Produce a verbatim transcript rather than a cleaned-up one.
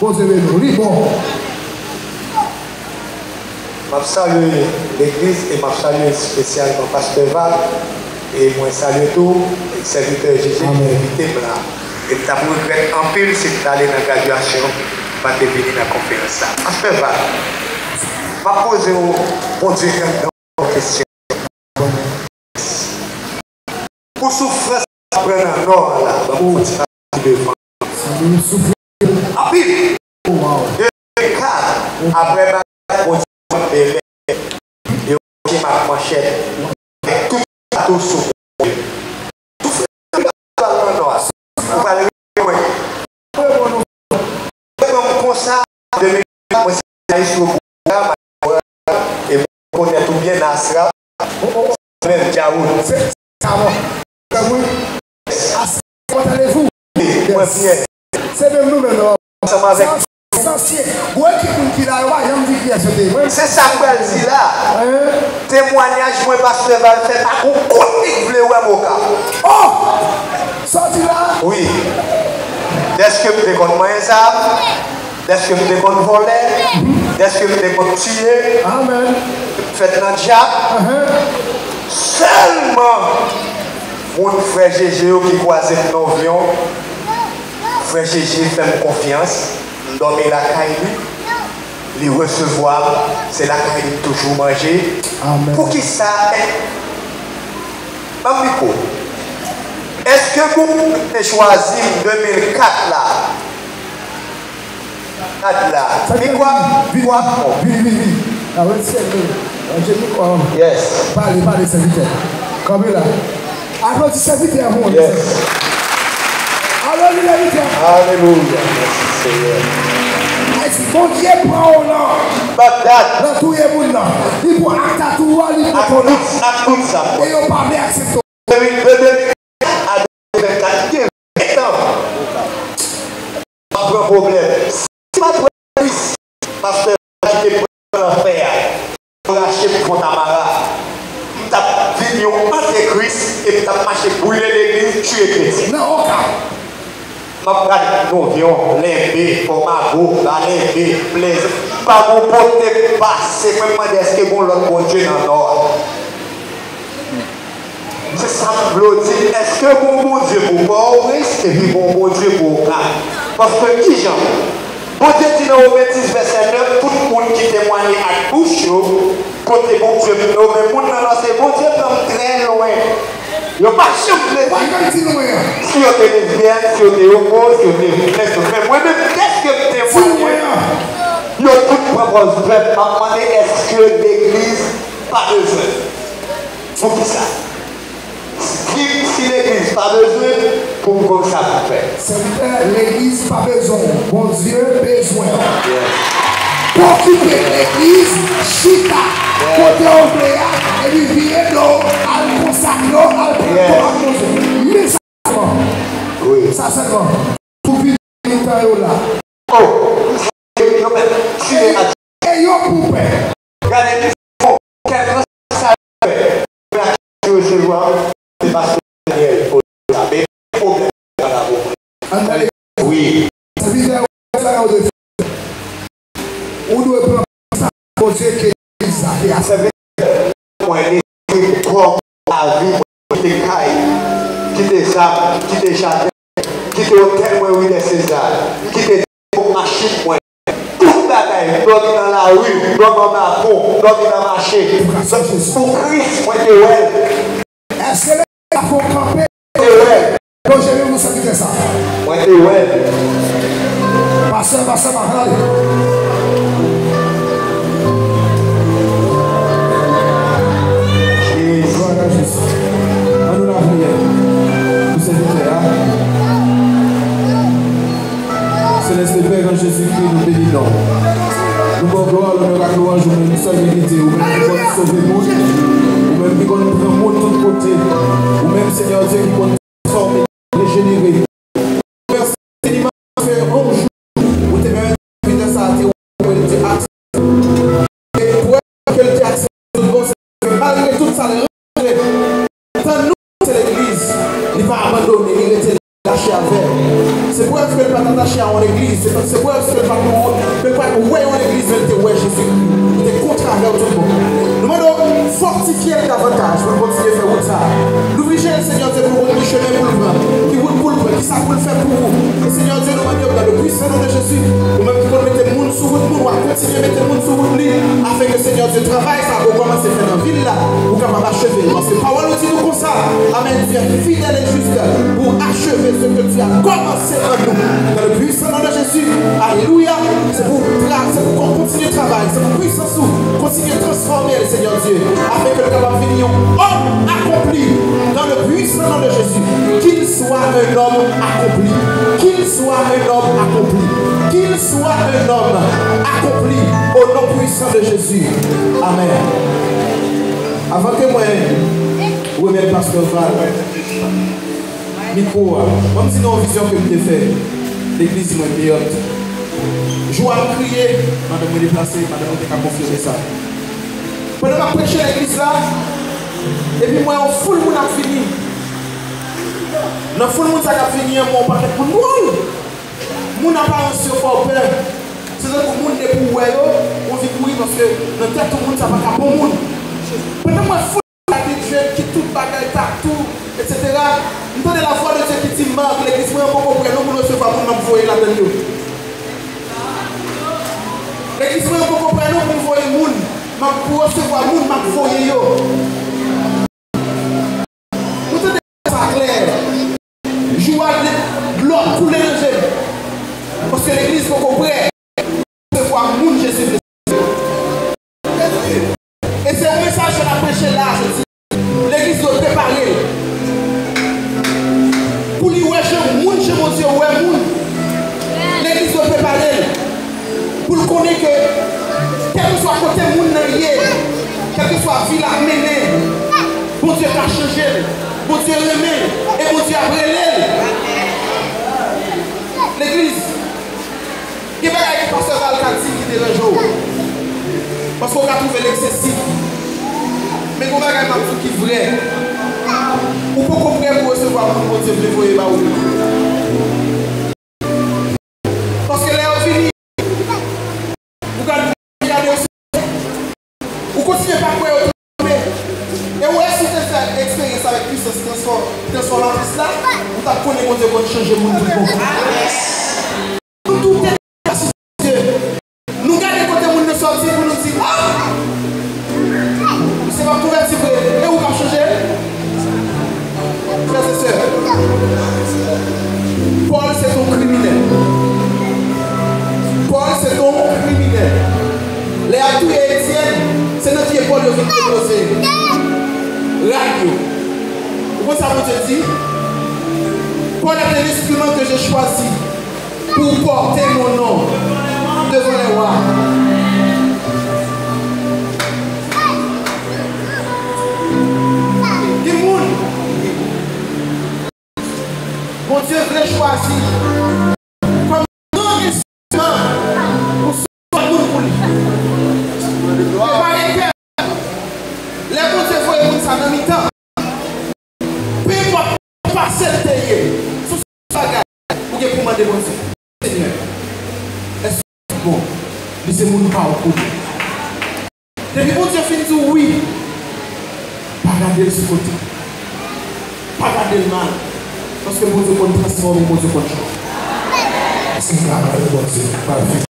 Bondye beni w. Li bon. M ap salye legliz e m ap salye espesyalman Pastè Val. E mwen salye tou sèvitè Jezi ki envite m la. E m t ap regrèt anpil si m t ale nan gradyasyon, m pa te vini nan konferans sa. Pastè Val, m ap poze w Bondye anndan yon kesyon. Pou soufrans k ap pran nan nò a la, ban m fè ti pati devan. Anpil. De kat, apre bagay Bondye ap bèlè, yo monte m ak manchèt, avèk tout bato sou Bondye. Soufrans k ap pran nan nò a, ou pral rele mwen. Ou pran m konsa, de mil kat, mwen se jounalis yo pwogram, e mwen konèt ou byen, Nasra, menm Djawoud. Se sa, mwen. Mwen byen. Se menm nou menm nan. Ansanm avèk. Sa se gwo ekip moun ki la, yo pa janm di kiyès yo te ye. Se sa m pral di la. Temwanyaj mwen Pastè Val fè, pa gon kote k vle wè m Okap. Oh! Sa w di la? Wi. Dèske m te konn manyen zam, dèske m te konn vòlè, dèske m te konn tiye, m fèt nan djab. Sèlman moun frè Jeje yo ki kwaze m nan avyon, frè Jeje fè m konfyans, m dòmi lakay li, li resevwa m, se lakay li m toujou manje. Poukisa? Ban m mikwo. Èske pou moun te chwazi m de mil kat la? Gad la. Mikwo ap, mikwo ap bon. Vini, vini, vini. A, wè, sèl nou. Ranje mikwo a. Yes. Pale, pale, sèvitè. Kanpe la. Aplodi sèvitè a pou mwen. Yes. Aplodi sèvitè a. Alelouya. Mèsi, Senyè. Ayiti, Bondye pran w nan, nan touye moun nan. Li pran ak tatouwa, li pran w nan. Ak tout sa. E yo pa vle aksepte w. Vennkat, gen ven tan. M ap pran pwoblèm. Si m pa t wè Kris, pastè a ki te pran lanfè a, yo rache m Fontamara, m t ap vin yon antikris e m t ap mache boule legliz, tiye kretyen. Nan Okap. M ap gade Novyon, Lenbe, Fòmago, Ba Lenbe, Plèzan. Pa gon kote m pase, mwen m mande èske gon lòt Bondye nan Nò a. Se sa m vle w di m, èske gon Bondye pou Pòtoprens epi gon Bondye pou Okap? Paske kijan? Bondye di nan Women dis vèsè nèf, tout moun ki temwanye ak bouch yo, kote Bondye m nan yo, men moun nan nan se Bondye m nan m trè lwen. Yo pa janm vle di si yo te lesbyèn, si yo te omo, si yo te fè sa. Men mwen menm, dèske m temwanye, yo tout pran pòz vèv. M ap mande èske legliz pa bezwen m? Poukisa? Si, si legliz pa bezwen m, pou m konn sa pou m fè. Sèvitè, legliz pa bezwen w. Bondye bezwen w. Yes. Pou okipe legliz, chita kote w vle a, epi vire do w, al konsakre w, al pran tan ak Bondye. Men sa sèlman. Wi. Sa sèlman. Pou vini nan mitan yo la. Oh, yo menm, tiye ak. E yo pou pè. Gade ki fò, kèlkanswa sa yo fè, yo resevwa, se pastè Daniel Paul la, men pwoblèm pa la pou mwen. Wi. Sèvitè, ou sa ka ou dwe fè. Ou dwe pran sa Bondye ke legliz la te asèvi. Mwen, lespri m, kò m, lavi mwen, kite kay, kite zam, kite jaden, kite otèl mwen, wi, dè Seza, kite machin mwen, tout bagay, m dòmi nan lari, m dòmi anba pon, m dòmi nan mache. Pou Kris, mwen te wè l. Èske legliz la fè w kanpe? Te wè l. Bondye, men pou sèvitè sa. Mwen te wè l. Pastè, pastè, pastè, ale. Glwa a Jezi. Ann nou lapriyè pou sèvitè a. Selès Pè, nan Jezikri, nou beni non w. Nou ba w glwa, lonnè ak lwanj, ou menm sèl merite, ou menm ki konn sove moun, ou menm ki konn pran moun tout kote, ou menm, Senyè Dye, ki konn transfòme, rejenere. Mèsi enfiniman, paske yon jou, ou te pèmèt sèvitè sa a te wè ke l te aksepte. E pou wè ke l te aksepte tout bon, se ke malgre tout sa, l rantre. Tann nou, se legliz. Li pa abandone, li rete, l atache avè l. Se prèv ke l pa t atache a yon legliz. Se pou yo se pa nou, men pa nou wè yon legliz, men te wè Jezikri. Li te kontre avè w tout bon. Nou mande w fòtifye l davantaj pou l kontinye fè wout sa a. Louvri je l, Senyè Dye, pou l konn ki chemen pou l pran, ki wout pou l pran, ki sa pou l fè pou ou. E Senyè Dye, nou mande w, dans le puissant nom de Jésus, ou menm ki konn mete moun sou wout moun, w a kontinye mete moun sou wout li, afin ke Senyè Dye, travay sa a ou kòmanse fè nan vil la, ou kapab acheve l. Paske pawòl ou di nou konsa, amèn, Dieu est fidèle et juste pour achever ce que tu as commencé en nous. Dans le puissant nom de Jésus, alelouya, se pou tra-, se pou kon-, kontinye travay, se pou pwisans ou kontinye transfòme l, Senyè Dye, afin ke l kapab vini yon òm akonpli, dans le puissant nom de Jésus. Qu'il soit un homme accompli. Qu'il soit un homme accompli. Qu'il soit un homme accompli au nom puissant de Jésus. Amen. Avan ke mwen remèt pastè Val mikwo a, ban m di nou yon vizyon ke m te fè legliz mwen, Peyòt. Jou a m kriye, madanm mwen deplase, madanm mwen te ka konfime sa. Pandan m ap preche legliz la, epi m wè yon foul moun ap vini. Nan foul moun sa k ap vini an, m wè yon pakèt moun dwòl. Moun aparans yo fè w pè. Se tankou moun depi w wè yo, ou anvi kouri paske nan tèt ou moun sa pa ka bon moun. Pandan m wè foul la ki jèn, ki tout bagay, tatou, etsetera, m tande la voix de Dieu ki di, Marc, legliz mwen an poko prè non pou l resevwa moun m ap voye ladan l yo. Legliz mwen an poko prè non pou l voye moun m ap, pou resevwa moun m ap voye yo. Ou tande sa klè. Jou a, dlo ap koule nan je m. Paske legliz poko prè pou resevwa moun Jezi vle. E se yon mesaj ke n ap preche la jodi. Legliz dwe prepare l pou li wè jan moun, jan Bondye wè moun. Legliz dwe prepare l pou l konnen ke, kèlkeswa kote moun nan ye, kèlkeswa vi l ap mennen, Bondye ka chanje l, Bondye renmen l, e Bondye ap rele l. Legliz, gen bagay ke pastè Val ka di ki deranje w, paske w ka twouve l eksesif. Men gen bagay m ap di w ki vrè. Ou poko prè pou resevwa moun Bondye vle voye ba ou yo. Paske lè yo vini, ou gade, gade yo, ou kontinye pa kwè yo tonbe. E ou wè si w te fè eksperyans avèk pwisans transfò-, transfòmatris la, ou t ap konnen Bondye konn chanje moun tout bon. Nou doute nan efikasite Bondye. Nou gade kote moun nan sòti pou nou di, ah! Misye p ap konvèti vre, e ou k ap chanje? Frè e sè, Pòl se t on kriminèl. Pòl se t on kriminèl. Lè y ap touye Etyèn, se nan pye Pòl yo vin depoze rad yo. Ou konn sa Bondye di? Paul est un instrument que j'ai choisi pour porter mon nom devant les rois. Gen moun Bondye vle chwazi kòm gran enstriman pou sove moun pou li. Prepare kè. Lè Bondye voye moun sa nan mitan, penenpòt pase l te ye, sou bagay ou gen pou mande Bondye, Senyè, èske ou bon? Li se moun pa w konnen. Depi Bondye fin di w wi, pa gade l sou kote. Pa gade l mal. Paske Bondye konn transfòme, Bondye konn chanje. Èske n ka aplodi Bondye?